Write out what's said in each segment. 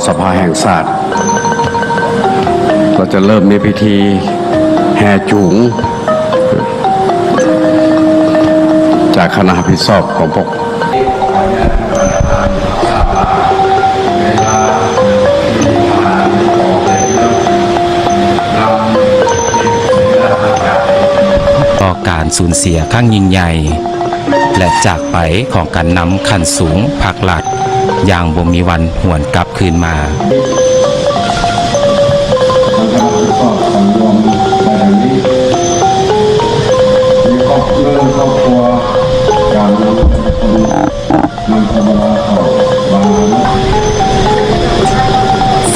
ສະພາແຫ່ງຊາດ ເຮົາຈະເລີ່ມມີພິທີແຫ່ຈູງ ຈາກຄະນະຮັບຜິດຊອບຂອງພວກ ຕໍ່ການສູນເສຍຄັ້ງຍິ່ງໃຫຍ່ ແລະ ຈາກໄປຂອງການນຳຂັ້ນສູງພັກລັດ ຢ່າງບໍ່ມີວັນຫວນກັບຄືນມາ.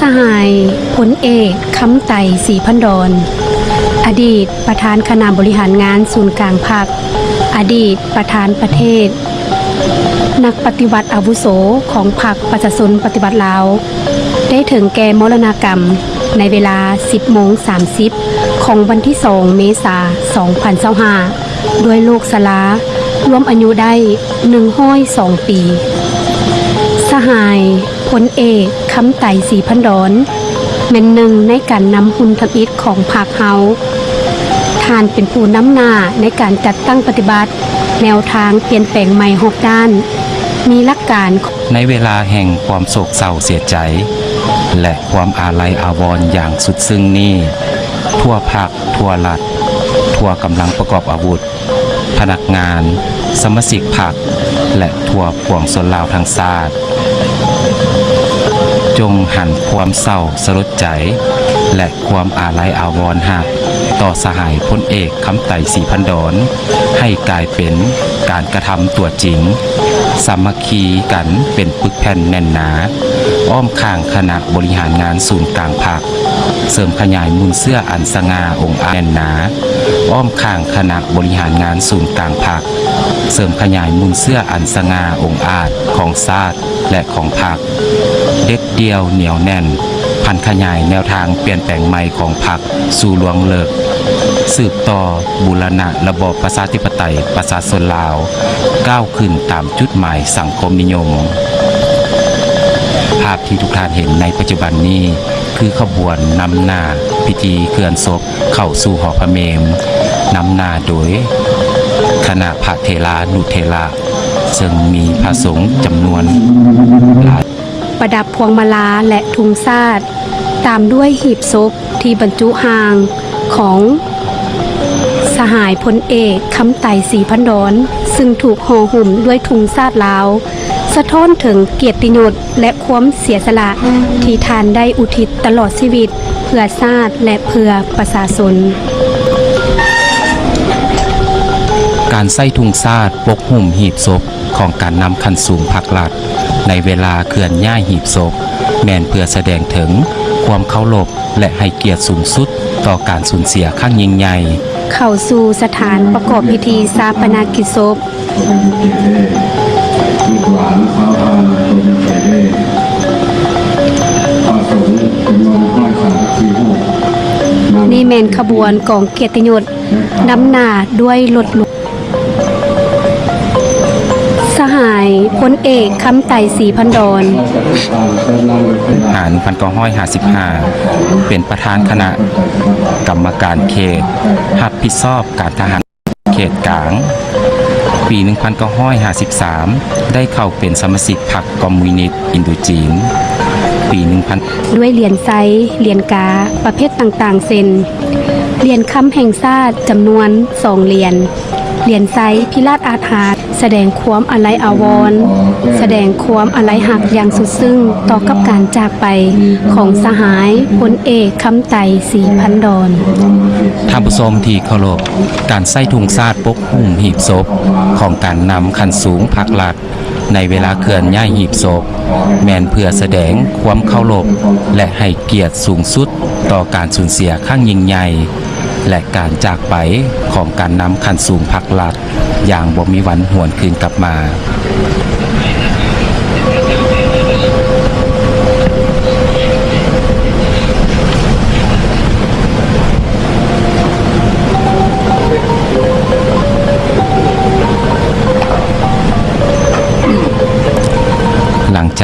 ສະຫາຍ ພົນເອກ ຄຳໄຕ ສີພັນດອນ ອະດີດປະທານຄະນະບໍລິຫານງານສູນກາງພັກ, ອະດີດປະທານປະເທດ, ນັກປະຕິວັດອາວຸໂສຂອງພັກປະຊາຊົນປະຕິວັດລາວ ໄດ້ເຖິງແກ່ມໍລະນະກຳໃນເວລາສິບໂມງສາມສິບ ຂອງວັນທີສອງ ເມສາ ສອງພັນຊາວຫ້າ ດ້ວຍໂລກຊະລາ, ລວມອາຍຸໄດ້ໜຶ່ງຮ້ອຍສອງປີ. ສະຫາຍ ພົນເອກ ຄຳໄຕ ສີພັນດອນ ແມ່ນໜຶ່ງໃນການນຳຮຸ່ນທຳອິດຂອງພັກເຮົາ. ທ່ານເປັນຜູ້ນຳໜ້າໃນການຈັດຕັ້ງປະຕິບັດແນວທາງປ່ຽນແປງໃໝ່ຮອບດ້ານ, ມີຫຼັກການ. ໃນເວລາແຫ່ງຄວາມໂສກເສົ້າເສຍໃຈ ແລະ ຄວາມອາໄລອາວອນຢ່າງສຸດຊຶ້ງນີ້, ທົ່ວພັກ, ທົ່ວລັດ, ທົ່ວກຳລັງປະກອບອາວຸດ, ພະນັກງານ, ສະມາຊິກພັກ ແລະ ທົ່ວປວງຊົນລາວທັງຊາດ, ຈົ່ງຫັນຄວາມເສົ້າສະຫຼົດໃຈ ແລະ ຄວາມອາໄລອາວອນຮັກຕໍ່ສະຫາຍພົນເອກ ຄຳໄຕ ສີພັນດອນ ໃຫ້ກາຍເປັນການກະທຳຕົວຈິງ, ສາມັກຄີກັນເປັນປຶກແຜ່ນແໜ້ນໜາ, ອ້ອມຂ້າງຄະນະບໍລິຫານງານສູນກາງພັກ, ເສີມຂະຫຍາຍມູນເຊື້ອອັນສະຫງ່າອົງອາດແໜ້ນໜາ, ອ້ອມຂ້າງຄະນະບໍລິຫານງານສູນກາງພັກ, ເສີມຂະຫຍາຍມູນເຊື້ອອັນສະຫງ່າອົງອາດຂອງຊາດ ແລະ ຂອງພັກ, ເດັດດ່ຽວໜຽວແໜ້ນ, ຜັນຂະຫຍາຍແນວທາງປ່ຽນແປງໃໝ່ຂອງພັກສູ່ລວງເລິກ, ສືບຕໍ່ບູລະນະລະບອບປະຊາທິປະໄຕປະຊາຊົນລາວ, ກ້າວຂຶ້ນຕາມຈຸດໝາຍສັງຄົມນິຍົມ. ພາບທີ່ທຸກທ່ານເຫັນໃນປັດຈຸບັນນີ້ ຄືຂະບວນນຳໜ້າພິທີເຄື່ອນສົບເຂົ້າສູ່ຫໍພະເມມ, ນຳໜ້າໂດຍຄະນະພະເຖລານຸເຖລະ ເຊິ່ງມີພະສົງຈຳນວນຫຼາຍ. ປະດັບພວງມາລາ ແລະ ທຸງຊາດ, ຕາມດ້ວຍຫີບສົບທີ່ບັນຈຸຮ່າງຂອງສະຫາຍພົນເອກ ຄຳໄຕ ສີພັນດອນ, ຊຶ່ງຖືກຫໍ່ຫຸ້ມດ້ວຍທຸງຊາດລາວ, ສະທ້ອນເຖິງກຽດຕິຍົດ ແລະ ຄວາມເສຍສະຫຼະທີ່ທ່ານໄດ້ອຸທິດຕະຫຼອດຊີວິດເພື່ອຊາດ ແລະ ເພື່ອປະຊາຊົນ. ການໃຊ້ທຸງຊາດປົກຫຸ້ມຫີບສົບຂອງການນຳຂັ້ນສູງພັກລັດ ໃນເວລາເຄື່ອນຍ້າຍຫີບສົບ ແມ່ນເພື່ອສະແດງເຖິງຄວາມເຄົາລົບ ແລະ ໃຫ້ກຽດສູງສຸດຕໍ່ການສູນເສຍຄັ້ງຍິ່ງໃຫຍ່. ເຂົ້າສູ່ສະຖານປະກອບພິທີຊາປະນະກິດສົບ. ລູກຫຼານຊາວທ່ານຕົນໄປເດ້ ພະສົງຈຳນວນຮ້ອຍສາມສິບສີ່ຮູບ. ນີ້ແມ່ນຂະບວນກອງກຽດຕິຍົດ ນຳໜ້າດ້ວຍລົດຫຼວງ ສະຫາຍພົນເອກ ຄຳໄຕ ສີພັນດອນ. ຫານ ໜຶ່ງພັນເກົ້າຮ້ອຍຫ້າສິບຫ້າ ເປັນປະທານຄະນະກຳມະການເຂດ ຮັບຜິດຊອບການທະຫານ ເຂດກາງ. ປີໜຶ່ງພັນເກົ້າຮ້ອຍຫ້າສິບສາມ ໄດ້ເຂົ້າເປັນສະມາຊິກພັກຄອມມູນິດອິນໂດຈີນ. ປີໜຶ່ງພັນ ດ້ວຍຫຼຽນໄຊ, ຫຼຽນກາ ປະເພດຕ່າງໆ ເຊັ່ນ ຫຼຽນຄຳແຫ່ງຊາດ ຈຳນວນສອງຫຼຽນ, ຫຼຽນໄຊພິລາດອາດຫາດ ສະແດງຄວາມອາໄລອາວອນ, ສະແດງຄວາມອາໄລຮັກຢ່າງສຸດຊຶ້ງຕໍ່ກັບການຈາກໄປຂອງສະຫາຍພົນເອກ ຄຳໄຕ ສີພັນດອນ. ທ່ານຜູ້ຊົມທີ່ເຄົາລົບ, ການໃຊ້ທຸງຊາດປົກຫຸ້ມຫີບສົບຂອງການນຳຂັ້ນສູງພັກລັດ ໃນເວລາເຄື່ອນຍ້າຍຫີບສົບ ແມ່ນເພື່ອສະແດງຄວາມເຄົາລົບ ແລະ ໃຫ້ກຽດສູງສຸດຕໍ່ການສູນເສຍຄັ້ງຍິ່ງໃຫຍ່ ແລະ ການຈາກໄປຂອງການນຳຂັ້ນສູງພັກລັດ ຢ່າງບໍ່ມີວັນຫວນຄືນກັບມາ. ຫຼັງຈ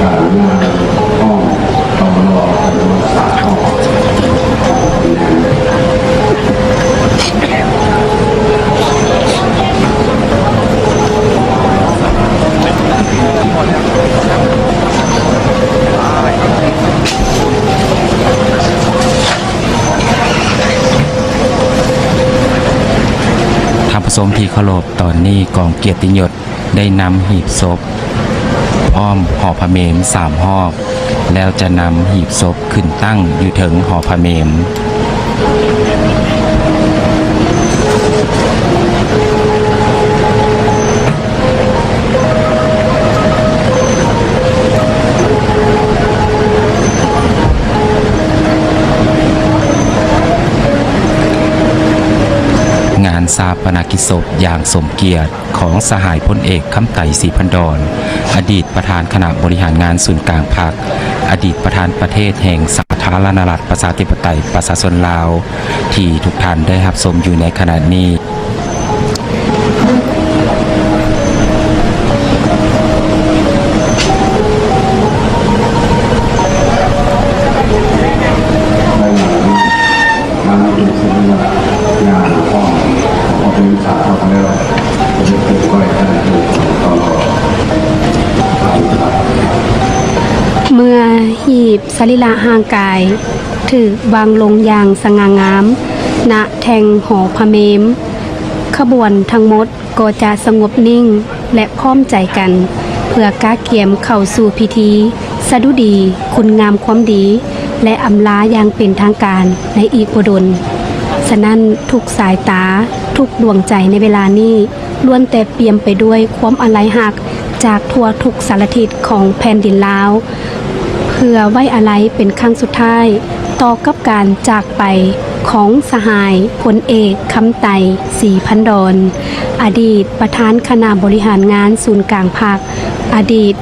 ການງານຫ້ອງ ຕມ ຈຳນວນສາມຫ້ອງ. ທ່ານຜູ້ຊົມທີ່ເຄົາລົບ, ຕອນນີ້ກອງກຽດຕິຍົດໄດ້ນຳຫີບສົບອ້ອມຫໍພະເມນສາມຮອບ ແລ້ວຈະນຳຫີບສົບຂຶ້ນຕັ້ງຢູ່ເທິງຫໍພະເມນ. ງານຊາປະນະກິດສົບຢ່າງສົມກຽດຂອງສະຫາຍພົນເອກ ຄຳໄຕ ສີພັນດອນ ອະດີດປະທານຄະນະບໍລິຫານງານສູນກາງພັກ, ອະດີດປະທານປະເທດແຫ່ງສາທາລະນະລັດ ປະຊາທິປະໄຕ ປະຊາຊົນລາວ ທີ່ທຸກທ່ານໄດ້ຮັບຊົມຢູ່ໃນຂະນະນີ້. ເມື່ອ ຮີບສະລີລະຮ່າງກາຍຖືກວາງລົງຢ່າງສະຫງ່າງາມ ນະແທ່ງຫໍພະເມມ, ຂະບວນທັງໝົດກໍຈະສະຫງົບນິ່ງ ແລະ ພ້ອມໃຈກັນ ເພື່ອກະກຽມເຂົ້າສູ່ພິທີສະດຸດີຄຸນງາມຄວາມດີ ແລະ ອຳລາຢ່າງເປັນທາງການໃນອີກບໍ່ດົນ. ສະນັ້ນ, ທຸກສາຍຕາ, ທຸກດວງໃຈໃນເວລານີ້ ລ້ວນແຕ່ປ່ຽມໄປດ້ວຍຄວາມອາໄລຮັກຈາກທົ່ວທຸກສາລະທິດຂອງແຜ່ນດິນລາວ ເພື່ອໄວ້ອາໄລເປັນຄັ້ງສຸດທ້າຍຕໍ່ກັບການຈາກໄປຂອງສະຫາຍພົນເອກ ຄຳໄຕ ສີພັນດອນ ອະດີດປະທານຄະນະບໍລິຫານງານສູນກາງພັກ, ອະດີດ